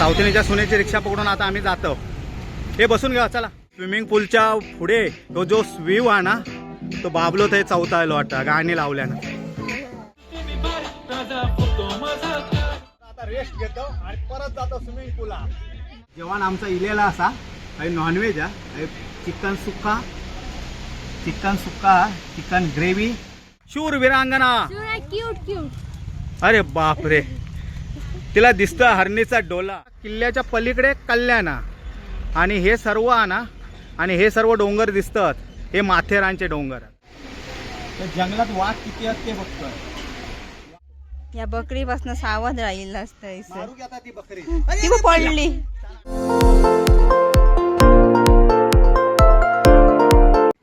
सावतनीच्या सुनेची रिक्षा पकडून आता आम्ही जातो. हे बसून घ्या, चला. स्विमिंग पूलच्या पुढे तो जो स्वीव आहे ना, तो बाबलो ते चौथायलो वाटतं गाणी लावल्यानं. आता रेस्ट घेतो आणि परत जातो स्विमिंग पूला. जेवण आमचा इलेला असा काही नॉनव्हेज आहे, चिकन सुक्का, चिकन सुक्का, चिकन ग्रेव्ही. शूर वीरांगना. Cute cute. अरे बापरे, तिला दिसतं हरणीचा डोला. किल्ल्याच्या पलीकडे कल्याणा आणि हे सर्व ना, आणि हे सर्व डोंगर दिसतात, हे माथेरानचे डोंगर. त्या जंगलात वाघ किती आहेत ते बघतोय. या बकरीपासून सावध राहिलं असतं. मारू की आता ती बकरी? ती पण पडली.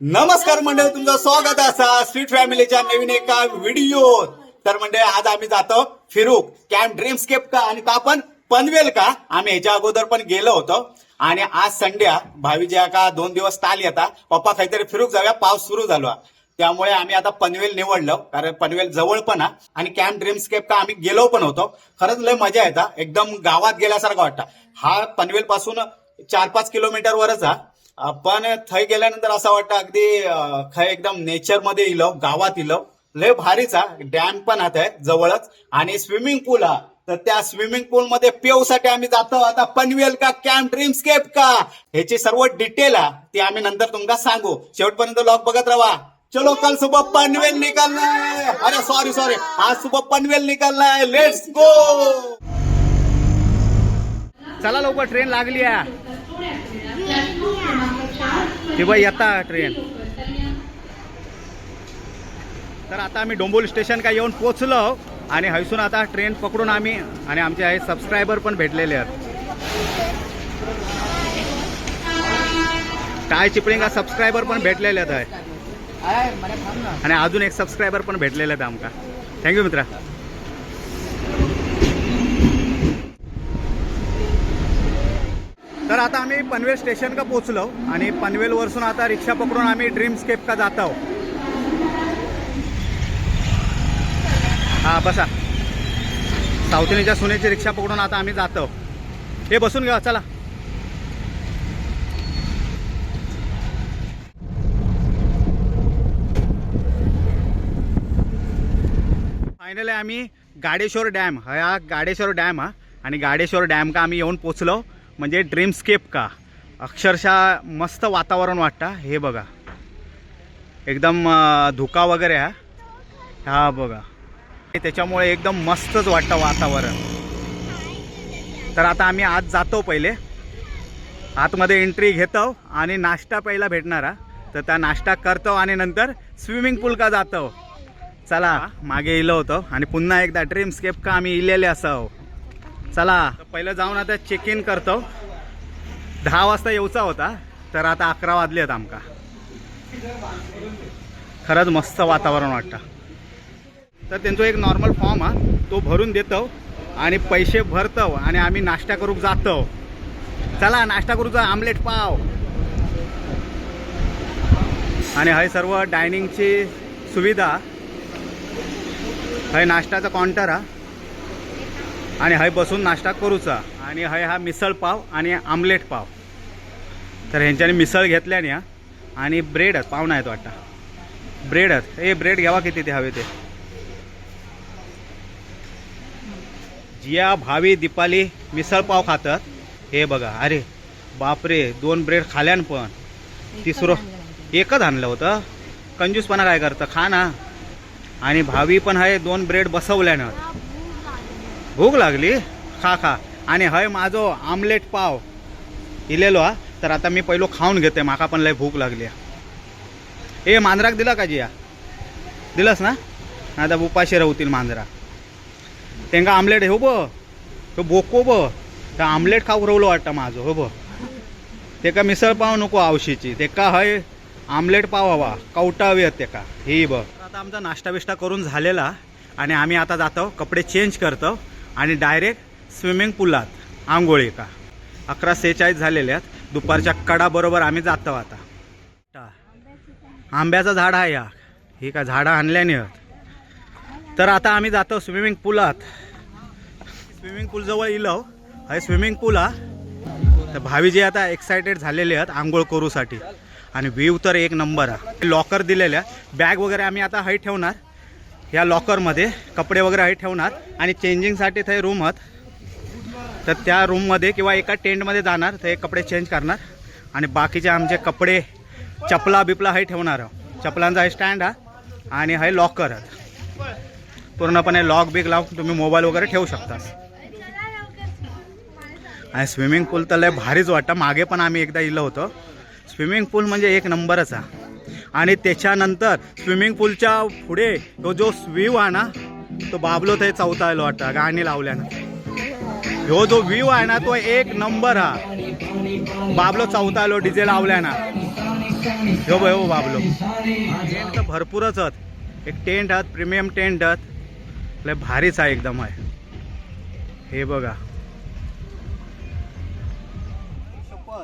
नमस्कार मंडळी, तुमचं स्वागत असा स्वीट फॅमिलीच्या नवीन एका व्हिडिओ. तर मंडळी, आज आम्ही जातो फिरूक कॅम्प ड्रीमस्केप का आणि का पण पनवेल का. आम्ही ह्याच्या अगोदर पण गेलो होतो आणि आज संडे, भावी का 2 दिवस ताल येता. पप्पा काहीतरी फिरूक जाऊया, पाऊस सुरू झाला, त्यामुळे आम्ही आता पनवेल निवडलं, कारण पनवेल जवळ पण हा आणि कॅम्प ड्रीमस्केप का आम्ही गेलो पण होतो. खरंच लय मजा येतात, एकदम गावात गेल्यासारखं वाटतं. हा पनवेल पासून 4-5 किलोमीटरवरच हा, पण थंय गेल्यानंतर असं वाटतं अगदी खय एकदम नेचर मध्ये इलो, गावात इलो. लय भारीच हा. डॅम पण आता आहे जवळच आणि स्विमिंग पूल हा. तर त्या स्विमिंग पूल मध्ये पेवसाठी आम्ही जातो आता पनवेल का कॅम्प ड्रीमस्केप का. ह्याची सर्व डिटेल हा ती आम्ही नंतर तुमका सांगू. शेवटपर्यंत ब्लॉग बघत राहा. चलो, कल सुबह पनवेल निकलना है. अरे सॉरी सॉरी, आज सुबह पनवेल निकलना है. Let's go. चला लवकर, ट्रेन लागली आहे. ती बाई येता ट्रेन. तर आता आम्ही डोंबिवली स्टेशन का येऊन पोचलो आणि हैसून आता ट्रेन पकडून आम्ही आणि आमचे आहे सबस्क्रायबर पण भेटलेले आहेत. काय चिपळिंगा सबस्क्रायबर पण भेटलेले आहेत आहे आणि अजून एक सबस्क्रायबर पण भेटलेले आहेत आमका. Thank you मित्रा. तर आता आम्ही पनवेल स्टेशन का पोचलो आणि पनवेलवरसून आता रिक्षा पकडून आम्ही ड्रीमस्केप का जात आहोत. हा बसा. सावतनीच्या सुनेची रिक्षा पकडून आता आम्ही जातो. हे बसून घ्या, चला. फायनली आम्ही गाडेश्वर डॅम, हा गाडेश्वर डॅम हा, आणि गाडेश्वर डॅम का आम्ही येऊन पोचलो, म्हणजे ड्रीमस्केप का. अक्षरशः मस्त वातावरण वाटतं. हे बघा, एकदम धुका वगैरे हा. हा बघा, त्याच्यामुळे एकदम मस्तच वाटतं वातावरण. तर आता आम्ही आज जातो, पहिले आतमध्ये एंट्री घेतो आणि नाश्ता पहिला भेटणार हा. तर त्या नाश्ता करतो आणि नंतर स्विमिंग पूल का जातो. चला, मागे इलो होतो आणि पुन्हा एकदा ड्रीमस्केप का आम्ही इलेले असाव. चला, तर पहिलं जाऊन आता चेक इन करतो. 10 वाजता येऊचा होता, तर आता 11 वाजले आहेत आमका. खरंच मस्त वातावरण वाटतं. तर त्यांचा एक नॉर्मल फॉर्म हा, तो भरून देतो आणि पैसे भरतो आणि आम्ही नाश्ता करूक जातो. चला, नाश्ता करूचा, आमलेट पाव. आणि हय सर्व डायनिंगची सुविधा. हय नाश्त्याचा काउंटर हा आणि हय बसून नाश्ता करूचा. आणि हय हा मिसळ पाव आणि आमलेट पाव. तर ह्यांच्यानी मिसळ घेतल्याने हा आणि ब्रेड आहेत, पाव नाहीत वाटतं, ब्रेड आहेत. ए ब्रेड घ्यावा, किती ते हवे ते. जिया, भावी, दीपाली मिसळ पाव खातात. हे बघा, अरे बापरे, दोन ब्रेड खाल्यान, पण तिसरं एकच आणलं होतं. कंजूसपणा काय करतं, खा ना. आणि भावी पण हय दोन ब्रेड बसवल्यानं. भूक लागली, खा खा. आणि हय माझो आमलेट पाव इलेलो हा. तर आता मी पहिलो खाऊन घेते, माका पण लय भूक लागली. ए मांजराक दिला का जिया? दिलंस ना? आता उपाशी राहतील मांजरा. तेंका आमलेट हो ब, तो बोको ब, तर आमलेट खाऊ रवलो वाटतं माझं हो ब. तेका मिसळ पाव नको आवशीची, तेका हय आमलेट पाव हवा, कवटावी आहेत तेका. ही बघ, आता आमचा नाश्ता बिष्टा करून झालेला आणि आम्ही आता जातो, कपडे चेंज करतो आणि डायरेक्ट स्विमिंग पुलात आंघोळी का. 11:46 झालेले आहेत. दुपारच्या कडाबरोबर आम्ही जातो आता. आंब्याचं झाड आहे या, ही का झाडं आणल्याने आहेत. तर आता आम्ही जातो स्विमिंग पुलात. स्विमिंग पूल जवळ इलो. हय स्विमिंग पूल हा. तर भावी जे आता एक्सायटेड झालेले आहेत आंघोळ करूसाठी. आणि व्ह्यू तर एक नंबर हा. लॉकर दिलेल्या, बॅग वगैरे आम्ही आता हय ठेवणार या लॉकरमध्ये, कपडे वगैरे हय ठेवणार. आणि चेंजिंगसाठी थंय रूम आहेत, तर त्या रूममध्ये किंवा एका टेंटमध्ये जाणार, ते कपडे चेंज करणार. आणि बाकीचे आमचे कपडे, चपला बिपला हय ठेवणार आहो. चपलांचा हे स्टँड हा आणि हय लॉकर आहेत. पूर्णपणे लॉक बिक लावून तुम्ही मोबाईल वगैरे ठेवू शकता. आणि स्विमिंग पूल तर लय भारीच वाटतं. मागे पण आम्ही एकदा इलो होतो. स्विमिंग पूल म्हणजे एक नंबरच आहे. आणि त्याच्यानंतर स्विमिंग पूलच्या पुढे तो जो व्ह्यू आहे ना, तो बाबलो ते चौथा आलो वाटतं गाणी लावल्यानं. ह्यो जो व्ह्यू आहे ना तो एक नंबर हा. बाबलो चौथा आलो डीजे लावल्या ना. ह्यो बघ, ह्यो बाबलो. टेंट तर भरपूरच आहेत. एक टेंट आहात, प्रीमियम टेंट आहात. लय भारीच आहे एकदम आहे. हे बघा.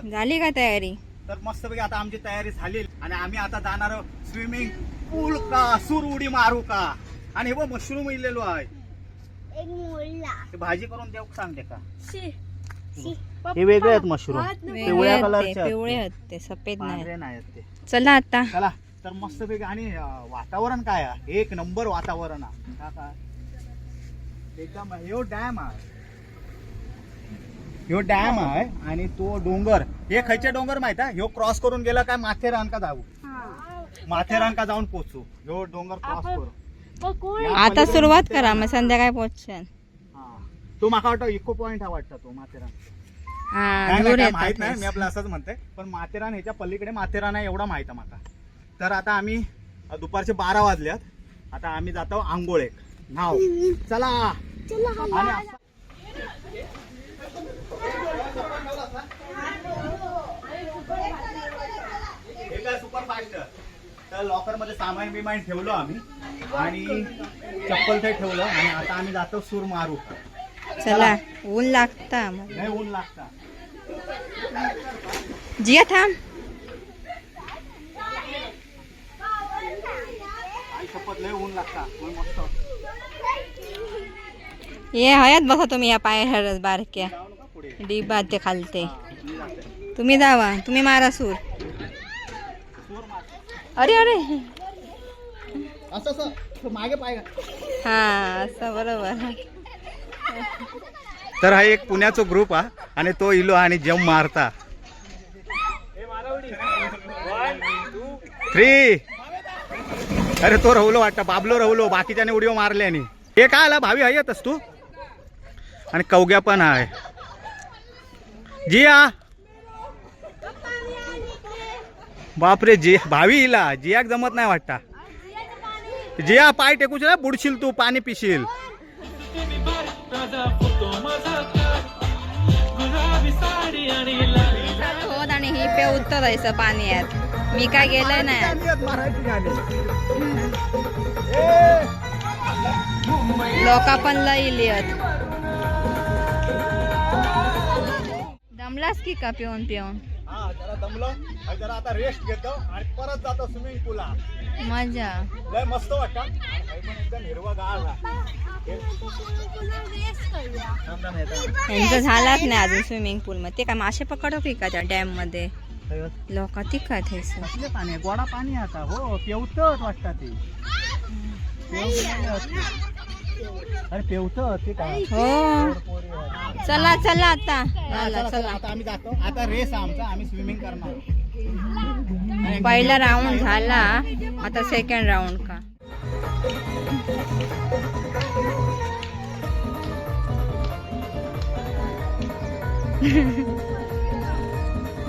झाली का तयारी? तर मस्तपैकी आता आमची तयारी झाली आणि आम्ही आता जाणार स्विमिंग पूल का सूर उडी मारू का. आणि हे बघ मशरूम इलेलो आहे. एक मुलला. ते भाजी करून देऊ सांगते का? शी. शी. हे वेगळे आहेत मशरूम. वेगळे पिवळ्या आहेत ते, कलरचे आहेत पिवळे ते. आहेत ते, सफेद नाही. पांढरे नाही आहेत ते. चला आता. चला तर मस्तपैकी. आणि वातावरण काय आहे, एक नंबर वातावरण आहे. हा काय एकदम ह्यो डॅम आहे, ह्यो डॅम आहे आणि तो डोंगर. हे खयचे डोंगर माहित आहे? ह्यो क्रॉस करून गेला काय माथेरान का जाऊ, माथेरान का जाऊन पोचू ह्यो डोंगर क्रॉस आपण- करून. बघू. या आता पलीकडे सुरुवात माथेरान करा, मग आहे. संध्याकाळी पोहोचाल. हा. तो माका वाटतं इको पॉइंट हा वाटतं तो माथेरान. हा काय दूर नाही, काय येतात माहित नाही, हे. मी आपलं असंच म्हणते. पण माथेरान ह्याच्या पलीकडे माथेरान आहे एवढा माहित आहे माका. तर आता आम्ही दुपारचे 12 वाजल्यात. आता आम्ही जातो आंघोळ एक नाव. चला. आणि हे काय सुपर फास्ट. तर लॉकर मध्ये सामान बिमान ठेवलं आम्ही आणि चप्पल ते ठेवलं आणि आता आम्ही जातो सूर मारू. चला, ऊन लागता आम्हाला. नाही ऊन लागता. जिया थांब. आई शपथ लय ऊन लागता. मग मस्त. ये हयात बसा तुम्ही या पायऱ्यावर बारक्या. जाऊ नका पुढे. डिबा ते खालते. मी जाते. तुम्ही जावा, तुम्ही मारा सूर. सूर मार. अरे अरे. असं असं तो मागे पाय घाल. हा असं बरोबर. तर हा एक पुण्याचा ग्रुप हा आणि तो इलो आणि जम मारता थ्री. अरे तो रहुलो वाटतं, बाबलो रहुलो, बाकीच्याने उडिओ मारले. आणि हे काय आला भावी आहे येतस तू. आणि कवग्या पण आहे. जिया, बापरे, जी भावी इला जियाक जमत नाही वाटता. जिया पाय टेकूच ना, बुडशील तू, पाणी पिशील. होत आणि ही पे उत्तर आहे पाण्यात. मी काय गेलोय नाही. लोका पण लय इलियत. दमलास की का पिऊन पिऊन? हा जरा दमलो आणि जरा आता रेस्ट घेतो आणि परत जातो स्विमिंग पूला. मजा. लय मस्त वाटतं आणि हे पण एकदम हिरवगार आहे. त्यांचं झालाच नाही अजून स्विमिंग पूल मध्ये. ते काय मासे पकडत की का त्या डॅम मध्ये लोक ती काय थैसर. कसले पाणी आहे? गोडा पाणी आहे आता. हो पेवतच वाटतं ते. पेवतं. अरे पेवतं ते काय. हो चला चला आता. हा, चला चला, चला, चला. आता आम्ही जातो. आता रेस आहे आमचा, आम्ही स्विमिंग करणार. आणि पहिला राऊंड झाला, आता सेकंड राऊंड का.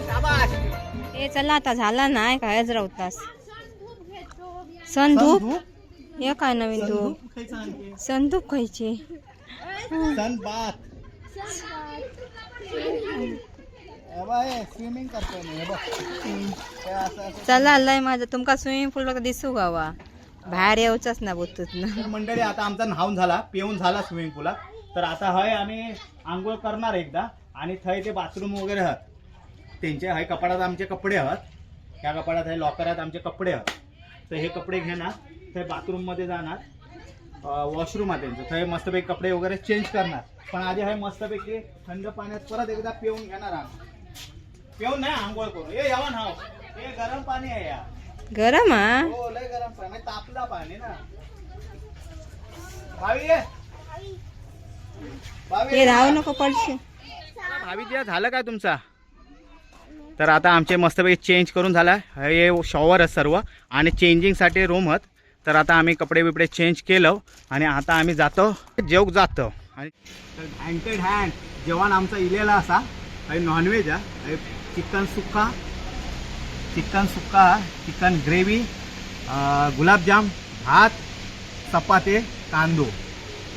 शाबाश. ए चला आता, झाला नाही कायच राहतास. संधूप हे काय नवीन धूप? संधूप खायचं आणखी. संधूप खायची. सनबाथ. स्विमिंग करतोय मी, हे बघ. हे असं असं. चला लय माझं तुमका स्विमिंग पूल दिसू गावा, बाहेर येऊचंच ना बुतूत ना. तर मंडळी आता आमचा न्हावून झाला, पिऊन झाला स्विमिंग पूलात. तर आता हय आम्ही आंघोळ करणार एकदा. आणि थंय ते बाथरूम वगैरे आहात त्यांचे. हय कपाडात आमचे कपडे आहात, ह्या कपाडात, हे लॉकरात आमचे कपडे आहात. तर हे कपडे घेणार, थंय बाथरूममध्ये जाणार. वॉशरूम आहे त्यांचं, थंय मस्तपैकी कपडे वगैरे चेंज करणार. पण आधी हे मस्तपैकी थंड पाण्यात परत एकदा पिऊन घेणार आम्ही. पिऊन नाही, आंघोळ करून. ए यावा ना, हे गरम पाणी आहे या. गरम हा. हो, लय गरम पाणी, तापला पाणी ना. भावी ये. भावी हे राहू नको, पडशील. भावी जिया, झालं काय तुमचा? तर आता आमचे मस्तपैकी चेंज करून झाला. हे शॉवर आहे सर्व आणि चेंजिंगसाठी रूम होत. तर आता आम्ही कपडे बिपडे चेंज केलं आणि आता आम्ही जातो, जेवक जातो. आणि हँटेड हँड जेवण आमचा इलेला असा. हे नॉनव्हेज आहे. चिकन सुक्का, चिकन सुक्का, चिकन ग्रेव्ही, गुलाबजाम, भात, चपाते, कांदो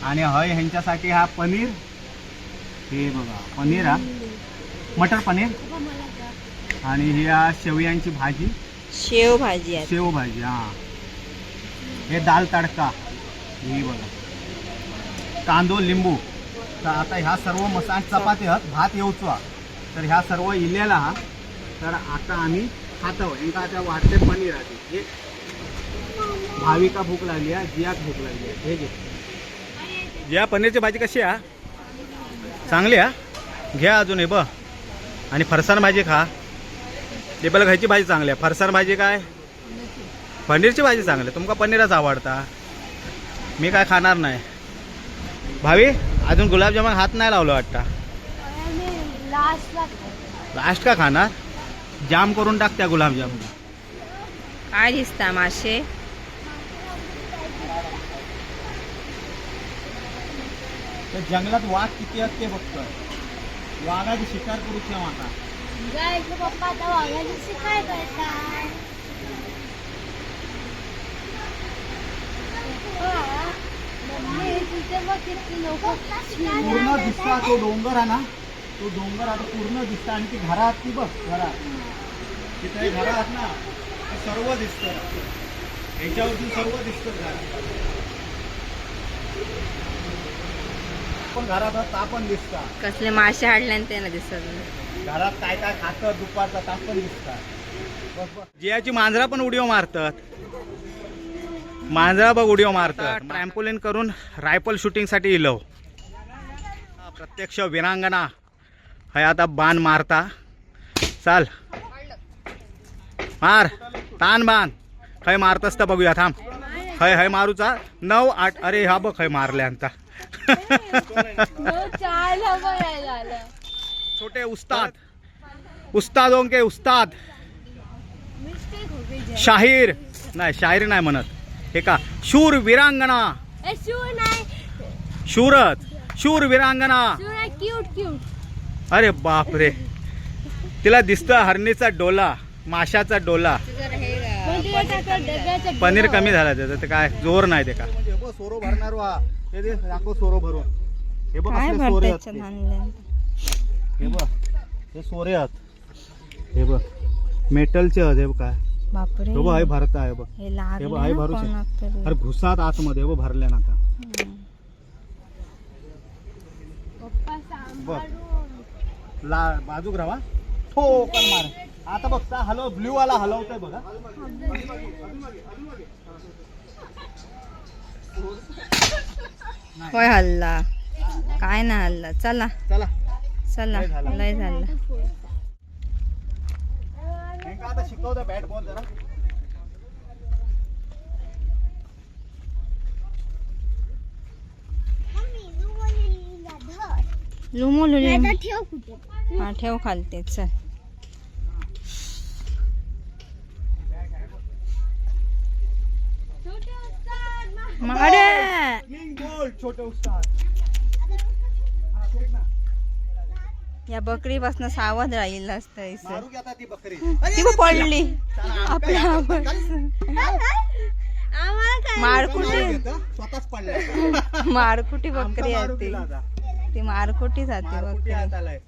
आणि हय ह्यांच्यासाठी हा पनीर. हे बघा, पनीर हा मटर पनीर आणि ही हा शेवयांची भाजी. शेव भाजी आहे. शेव भाजी. हा, हे दाल तडका. हे बघा, कांदो, लिंबू. तर आता ह्या सर्व मसाला, चपाती हत, भात येऊचो हा. तर ह्या सर्व इलेला हा. तर आता आम्ही खातो. यांका आता वाटते पनीर आधी. हे भाविका भूक लागली आहे, जियाक भूक लागली आहे. हे घे जिया, पनीरची भाजी कशी आहे? चांगली आहे, घ्या अजून. हे बघ, आणि फरसाण भाजी खा. टेबल खायची भाजी चांगली आहे. फरसाण भाजी काय, पनीरची भाजी चांगली आहे. तुमका पनीरच आवडता, मी काय खाणार नाही. भावी, अजून गुलाबजामुन हात नाही लावलं वाटतं. लास्टला. लास्ट का खाणार? जाम करून टाक त्या गुलाबजामुन. काय दिसता मासे? तर जंगलात वाघ किती आहेत ते बघतोय. वाघाची शिकार करू आता. गायचं पप्पा, आता वाघाची शिकार करतात. मम्मी, तिथे बघ किती लोक. पूर्ण दिसता तो डोंगर आहे ना, तो डोंगर आता पूर्ण दिसता. आणि ती घरात, ती बघ घरात, तिथे घरात ना, ते सर्व दिसतं. ह्याच्यावरती सर्व दिसतं घरात. पण घरात ता पण दिसता. कसले मासे हाडले आणि ते ना दिसत नाही. घरात काय काय खातं दुपारचा ता पण दिसतात. जियाची मांजरा पण उडिओ मारतात. मांजरा बघ उडिओ मारतात. ट्रॅम्पोलिन करून रायफल शूटिंगसाठी इलो. प्रत्यक्ष वीरांगणा हय आता बाण मारता. चाल मार, तान बाण. हय मारतस तर बघूया, थांब. हय हय मारूचा 9 8. अरे हा बघ, हय मारल्या आता. छोटे उस्ताद, उस्तादों के उस्ताद. मिस्टेक हो गई. शाहीर नाही, शाहीर नाही म्हणत हे का, शूर वीरांगणा. शूर नाही. शूरच, शूर वीरांगणा. शूर नाही, क्यूट क्यूट. अरे बापरे, तिला दिसतं हरणीचा डोला, माशाचा डोला. पनीर कमी झाला त्याचं, ते काय जोर नाही ते का. सोरो भरणार वा, हे दे, दाखव सोरो भरून. हे बघ, काय असले सोरे भरतात आहेत ते. आणले? हे बघ, हे सोरे आहेत. हे बघ, मेटलचे आहेत. हे बघ काय. बापरे. हे बघ, हे भरता आहे बघ. हे लागलं हे बघ, हे ना भरू शकतो. कोणाक तरी. अरे घुसात आतमध्ये. हे बघ, भरले ना आता. हम्म. पप्पा सांभाळून. ला बाजूक राहा, ठोकन मार. आता बघता हलव, ब्ल्यू वाला हलवतोय बघा. होय, हल्ला काय ना हल्ला. चला. चला. चला. लय झाला. लय झालं. यांका आता शिकवतो बॅट बॉल जरा. मम्मी, तू बोललेली धर. लुमू लुली. नाही तर ठेव कुठे. हा, ठेव खालते, चल. अरे. किंग गोल, छोटे उस्ताद. हा, फेक ना. या बकरीपासून सावध राहील असतं इथे. मारू की आता ती बकरी? ती बघ पडली. चला, आपल्या आम्हाला काय? मारकुटी. स्वतःच पडल्या. मारकुटी बकरी आमका आहे मारू ती. दिला आता. ती मारकुटी जाते मारकुटी बकरी. हात आलाय.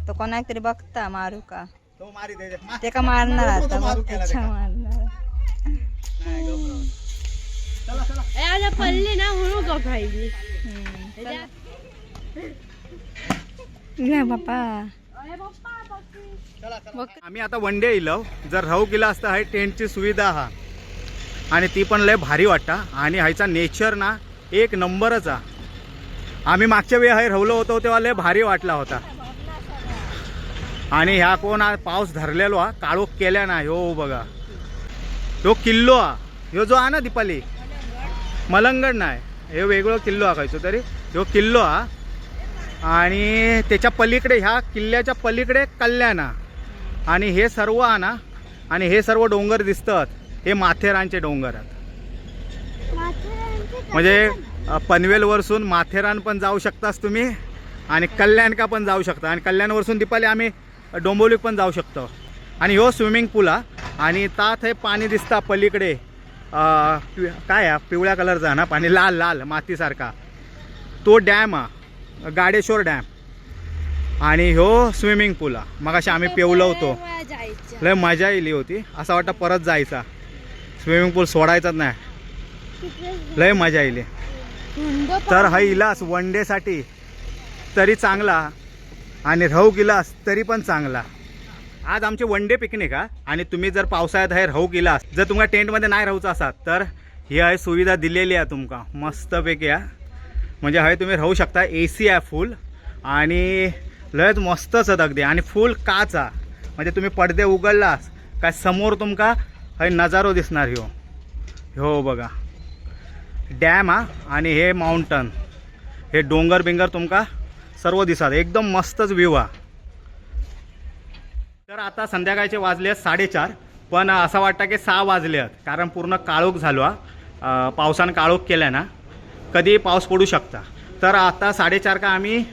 तो कोणाक तरी बघता मारू का. तो मारी दे. ते का मारणार तो आता मारू बघ, केला त्याच्या ते का. मारणार. नाही, गप्प राहा. चला चला. आता पडली ना म्हणून गभाईली. हम्म, चला. घ्या बापा. चला चला. आम्ही आता वन डे इलो. जर राहू गेला असता, हाय टेंटची सुविधा हा आणि ती पण लय भारी वाटता. आणि ह्याचा नेचर ना एक नंबरच हा. आम्ही मागच्या वेळी हय राहिलो होतो तेव्हा लय भारी वाटला होता. आणि ह्या कोण पाऊस धरलेलो हा, काळोख केल्या ना. ह्यो बघा ह्यो किल्लो हा, ह्यो जो हा ना दीपाली, मलंगड नाही, हे वेगळं किल्लो हा खायचो तरी, ह्यो किल्लो हा. आणि त्याच्या पलीकडे, ह्या किल्ल्याच्या पलीकडे कल्याण हा. आणि हे सर्व हा ना, आणि हे सर्व डोंगर दिसतात, हे माथेरानचे डोंगर आहेत. म्हणजे पनवेलवरसून माथेरान पण जाऊ शकतास तुम्ही आणि कल्याणका पण जाऊ शकता. आणि कल्याणवरसून दीपाली आम्ही डोंबिवलीक पण जाऊ शकतो. आणि ह्यो स्विमिंग पूल हा, आणि ता थंय पाणी दिसता पलीकडे, काय हा पिवळ्या कलरचा ना पाणी, लाल लाल मातीसारखा, तो डॅम हा, गाडेश्वर डॅम. आणि ह्यो स्विमिंग पूल हा, मग अशी आम्ही पेवलो होतो, जायचं. लय मजा येली होती. असं वाटतं परत जायचा, स्विमिंग पूल सोडायचाच नाही, लय मजा येईल. थंड. तर हा इलास वन डेसाठी तरी चांगला आणि राहू गेलास तरी पण चांगला. आज आमची वन डे पिकनिक हा. आणि तुम्ही जर पावसाळ्यात हे राहू गेलास, जर तुमका टेंटमध्ये नाही राहूचं असाल तर ही आहे सुविधा दिलेली आहे तुमका मस्तपैकी हा. म्हणजे हय तुम्ही राहू शकता, ए सी आहे फुल आणि लयच मस्तच आहेत अगदी. आणि फुल काच हा, म्हणजे तुम्ही पडदे उघडलास काय समोर तुमका हय नजारो दिसणार. ह्यो ह्यो बघा डॅम हा, आणि हे माउंटन, हे डोंगर बिंगर तुमका सर्व दिसतात, एकदम मस्तच व्ह्यू हा. तर आता संध्याकाळचे वाजले आहेत 4:30, पण असं वाटतं की 6 वाजले आहेत, कारण पूर्ण काळोख झालो हा. पावसानं काळोख केला ना, कधी पाऊस पडू शकता. तर आता 4:30 का आम्ही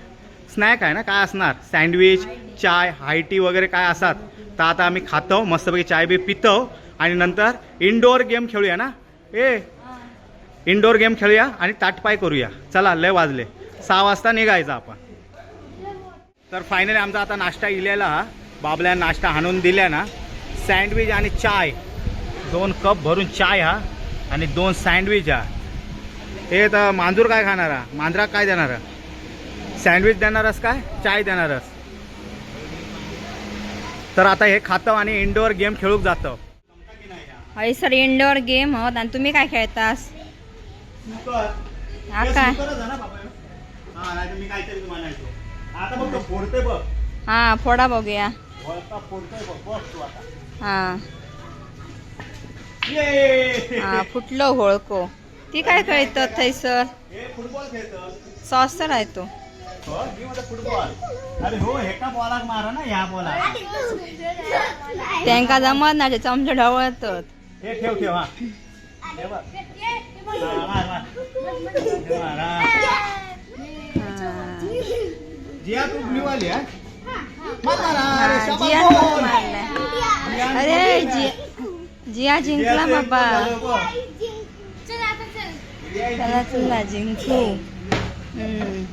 स्नॅक आहे ना काय असणार, सँडविच, चाय, हाय टी वगैरे काय असतात, तर आता आम्ही खातो मस्तपैकी, चाय बी पितो आणि नंतर इनडोअर गेम खेळूया ना. ए इनडोअर गेम खेळूया आणि ताटपाय करूया. चला लय वाजले, 6 वाजता निघायचं आपण. तर फायनली आमचा आता नाश्ता इलेला हा. बाबल्या नाश्ता आणून दिल्या ना, सँडविच आणि चाय, 2 कप भरून चाय हा आणि 2 सँडविच हा. हे तर मांजूर काय खाणार हा, मांजरा काय देणार हा? सँडविच देणारस काय चाय देणारस? तर आता हे खातं आणि इनडोअर गेम खेळूक जातं. हयसर इंडोर गेम होत आणि तुम्ही काय खेळतास? हा काय? मी काहीतरी म्हणायचो, आता बघ तो फोडते बघ. हा फोडा बघूया. फोडतोय बघ, बघ तू आता. हा. ये! हा फुटलो होळको. ती काय खेळतात थंयसर? हे फुटबॉल खेळतं. सॉसर आहे तो. हो, मी म्हणतो फुटबॉल. अरे हो, हेका बॉलाक मारा ना, ह्या बॉलाक. त्यांका जमत ना, ते चमचे ढवळतात. हे ठेव ठेव हा. हे बघ. हा, मार मार. हे मार, हा. हा. जिया तू ब्ल्यू वाली आहे. मार, मार, अरे, हा, शाबास, जियान गोल. मारलाय. जियान अरे गोल. जिया जिया जिंकला जियाचं एक बाबा. गोल झालं, बघ. चल आता चल. जिया चला चला जिंकू. हम्म.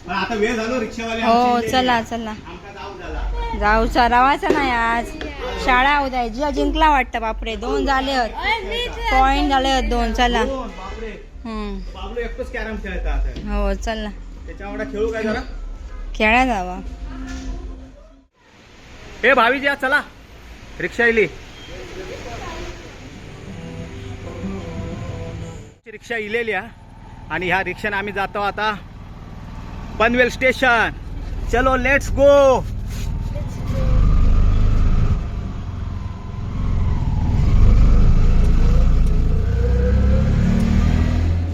पण आता वेळ झालो रिक्षावाले हो आमची इथे. चला चला. आमका जाऊ झाला. जाऊचा रवायचा नाही आज, शाळा उद्या. जिया जिंकला वाटतं, बापरे 2 झाले पॉइंट झाले 2. चला. दोन, बापरे. हम्म. बाबलो एकटोच कॅरम खेळता आता. हो चला. त्याच्या खेळू काय जरा? खेळा जावा. ए भावी जिया चला, रिक्षा इली, रिक्षा इलेली हा. आणि ह्या रिक्षाने आम्ही जातो आता पनवेल स्टेशन. चलो let's go.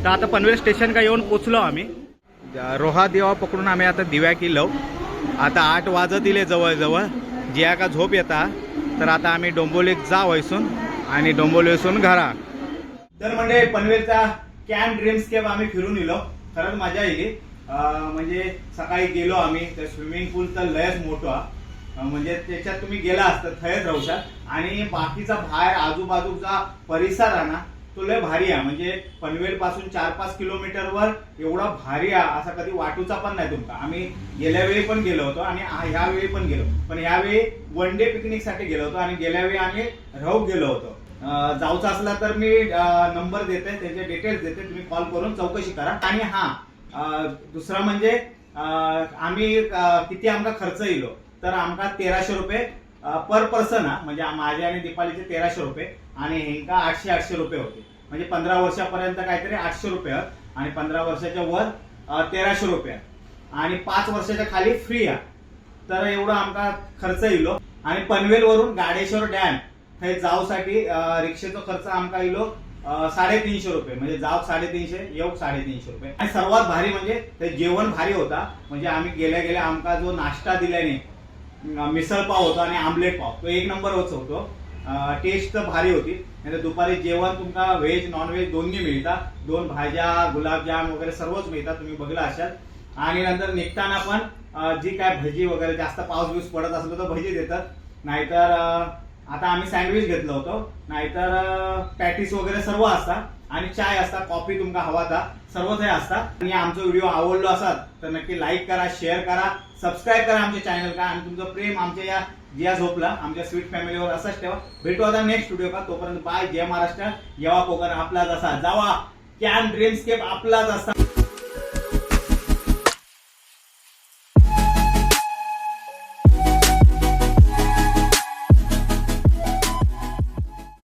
तर आता पनवेल स्टेशन का येऊन पोचलो आम्ही. रोहा दिवा पकडून आम्ही आता दिव्या किलो. आता 8 वाजत इले जवळजवळ. जिया का झोप येता, तर आता आम्ही डोंबिवलीत जाऊ हैसून आणि डोंबिवलीसून घरा. तर म्हणजे पनवेलचा कॅम्प ड्रीम्स केप आम्ही फिरून इलो, खरंच मजा येईल. म्हणजे सकाळी गेलो आम्ही तर स्विमिंग पूल तर लयच मोठा, म्हणजे त्याच्यात तुम्ही गेला असता थंयच राहू शकता. आणि बाकीचा बाहेर आजूबाजूचा परिसर आहे ना तो लय भारी आहे. म्हणजे पनवेल पासून 4-5 किलोमीटरवर एवढा भारी आहे असा कधी वाटूचा पण नाही तुमका. आम्ही गेल्या वेळी पण गेलो होतो आणि ह्यावेळी पण गेलो, पण ह्यावेळी वन डे पिकनिक साठी गेलो होतो आणि गेल्या वेळी आम्ही राहू गेलो होतो. जाऊचा असला तर मी नंबर देते, त्याचे डिटेल्स देते, तुम्ही कॉल करून चौकशी करा. आणि हा दुसरा म्हणजे आम्ही किती आमका खर्च येलो, तर आमका 1300 रुपये पर पर्सन हा, म्हणजे माझे आणि दीपालीचे 1300 रुपये आणि हेंका 800-800 रुपये होते. म्हणजे 15 वर्षापर्यंत काहीतरी 800 रुपये आणि 15 वर्षाच्या वर 1300 रुपये आणि 5 वर्षाच्या खाली फ्री आहे. तर एवढा आमका खर्च येलो. आणि पनवेलवरून गाडेश्वर डॅम थंय जावसाठी रिक्षेचो खर्च आमका येलो 350 रुपये. म्हणजे जावक 350, येऊक 350 रुपये. आणि सर्वात भारी म्हणजे ते जेवण भारी होता. म्हणजे आम्ही गेल्या गेल्या आमका जो नाश्ता दिल्याने मिसळ पाव होता आणि आमलेट पाव, तो एक नंबरच होतो. टेस्ट तर भारी होती. म्हणजे दुपारी जेवण तुमका व्हेज नॉन व्हेज दोन्ही मिळतात, 2 भाज्या गुलाबजाम वगैरे सर्वच मिळतात, तुम्ही बघला असाल. आणि नंतर निघताना पण जी काय भजी वगैरे, जास्त पाऊस बिऊस पडत असलो तर भजी देतात, नाहीतर आता आम्ही सँडविच घेतलं होतं, नाहीतर पॅटीस वगैरे सर्व असतात आणि चाय असतात, कॉफी तुमका हवा तर सर्वच हे असतात. आणि आमचा व्हिडिओ आवडलो असाल तर नक्की लाईक करा, शेअर करा, सबस्क्राईब करा आमच्या चॅनल का. आणि तुमचं प्रेम आमच्या या जिया झोपला आमच्या स्वीट फॅमिलीवर असंच ठेवा. भेटू आता नेक्स्ट व्हिडिओ का, तोपर्यंत बाय. जय महाराष्ट्र. येवा कोकण आपलाच असा, जावा can Dreamscape आपलाच असा.